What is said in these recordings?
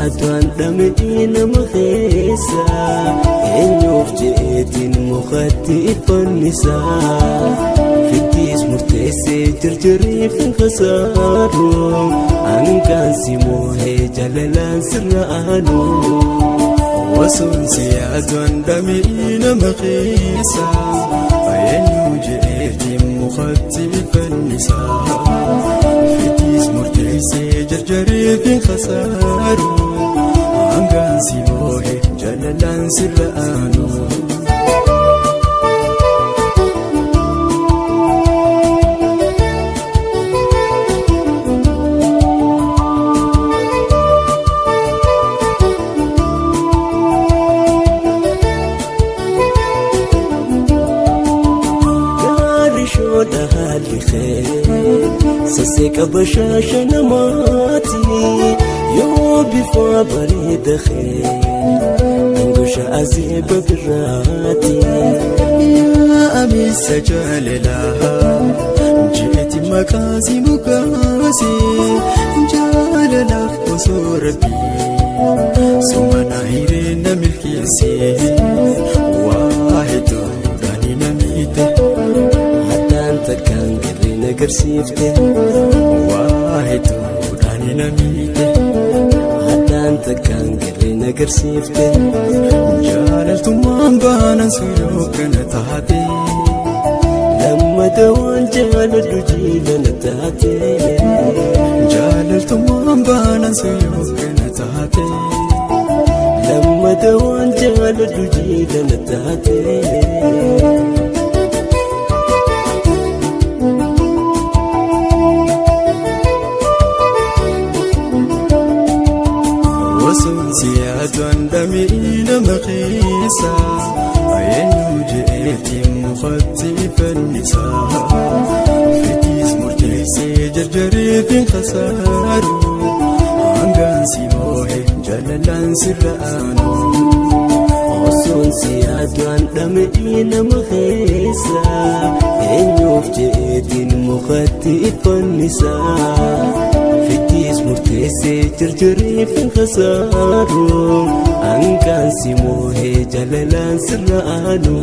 yaadaan dhamee nama keessa eenyuuf jeetiin mukatti fannisaa fittiis murteessee jarjareef hin khasaaru hangaan si moohee jaalalaan sirra aanu. Osoon si yaadaan dhamee nama keessa eenyu jeetiin mukatti fannisaa fittiis murteessee jarjareef hin khasaaru hangaan si moohee jaalalaan sirra aanu. Sasseeqa bashaasha namaati yoo bifa bareeda kee dangosha azeeba biraati. Yaa amisa jaalalaa jeeti maqaasi mukaasi jaalalaaf osoo rabbii sumana hireena milkeessee waa hedduudhaan na miite. Haddaan takkaan garreen agarsiifte. Waa hedduudhaan na miite. Haddaan takkaan garreen agarsiifte. Jaalaltummaan baanaan suuyoo kana taate. Lammata waan jaaladhu jiilana taate. Jaalaltummaan baanaan suuyoo kana taate. Lammata waan jaaladhu jiilana taate. Osoon si yaadaan dhamee nama keessa eenyu jeetiin mukatti fannisaa fittiis murteessee jarjareef hin khasaaru hangaan si moohee jaalalaan sirra aanu. Osoon si yaadaan dhamee nama keessa eenyuuf jeetiin mukatti fannisaa fittiis murteessee jarjareef hin khasaaru hangaan si moohee jaalalaan sirra aanu.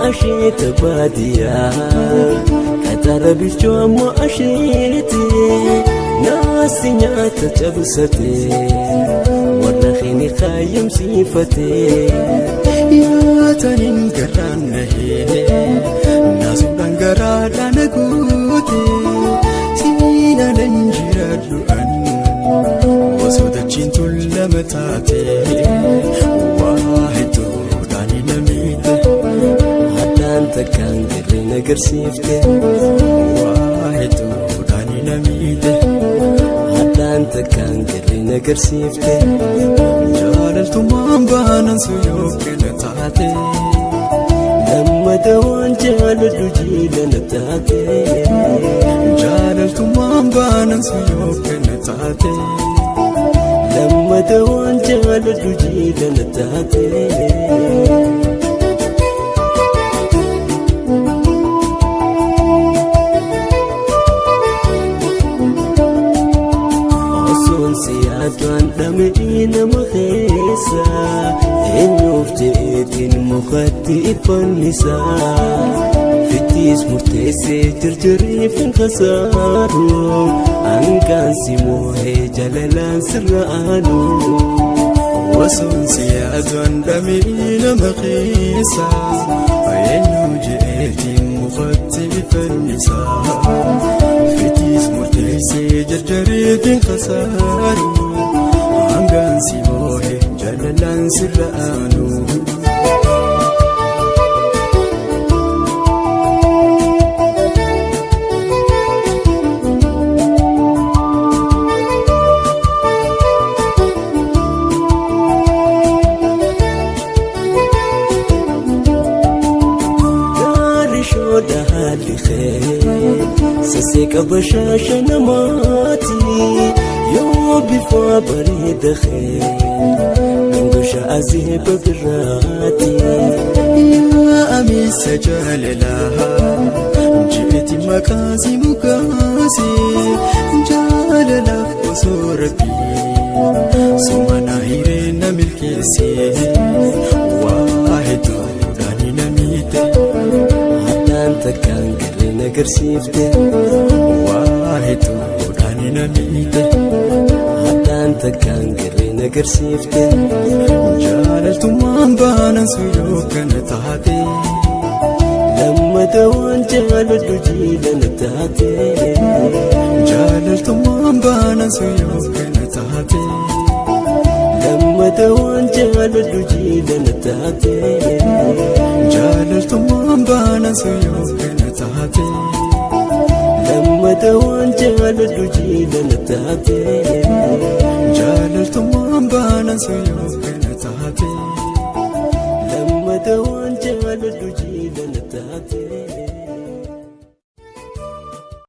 Asheeta baadiyyaa qaxara bilchoo ammoo asheete naasi nyaata cabsate warra hin kaayyamsiifate. Yaataniin garaan nahee naasuudhaan garaadhaan guute siinaan jiraadhu an osoo dachiin tullama taate waa hedduudhaan na miite. Haddaan takkaan garreen agarsiifte. Waa hedduudhaan na miite. Haddaan takkaan garreen agarsiifte. Jaalaltummaan baanaan suuyoo kana taate. Lammata waan jaaladhu jiilana taate. Jaalaltummaan baanaan suuyoo kana taate. Lammata waan jaaladhu jiilana taate. Osoon si yaadaan dhamee nama keessa eenyuuf jeetiin mukatti fannisaa fittiis murteessee jarjareef hin khasaaru hangaan si moohee jaalalaan sirra aanu. Osoon si yaadaan dhamee nama keessa eenyu jeetiin mukatti fannisaa fittiis murteessee jarjareef hin khasaaru hangaan si moohee jaalalaan sirra aanu. Gaarri shooda Jaalalli kee sasseeqa bashaasha namaati, yoo bifa bareeda kee gangosha azeeba biraati. Yaa amiisa jaalalaa, ji'eeti maqaasi mukaasi, jaalalaaf osoo rabbii sumana hiree na milkeessee, waa hedduudhaan na miite. Haddaan takkaan garee na agarsiifte. Waa hedduudhaan na miite. Haddaan takkaan garee na agarsiifte. Jaalaltummaan baanan suyyoo kana taate. Lammata waan jaaladhu jiila na taate. Jaalaltummaan baanan suyyoo kana taate. Lammata waan jaaladhu jiila na taate. Jaalaltummaan baanan suyyoo kana taate. Lammata waan jaaladhu jiila na taate. Jaalaltummaan baanan suyyoo.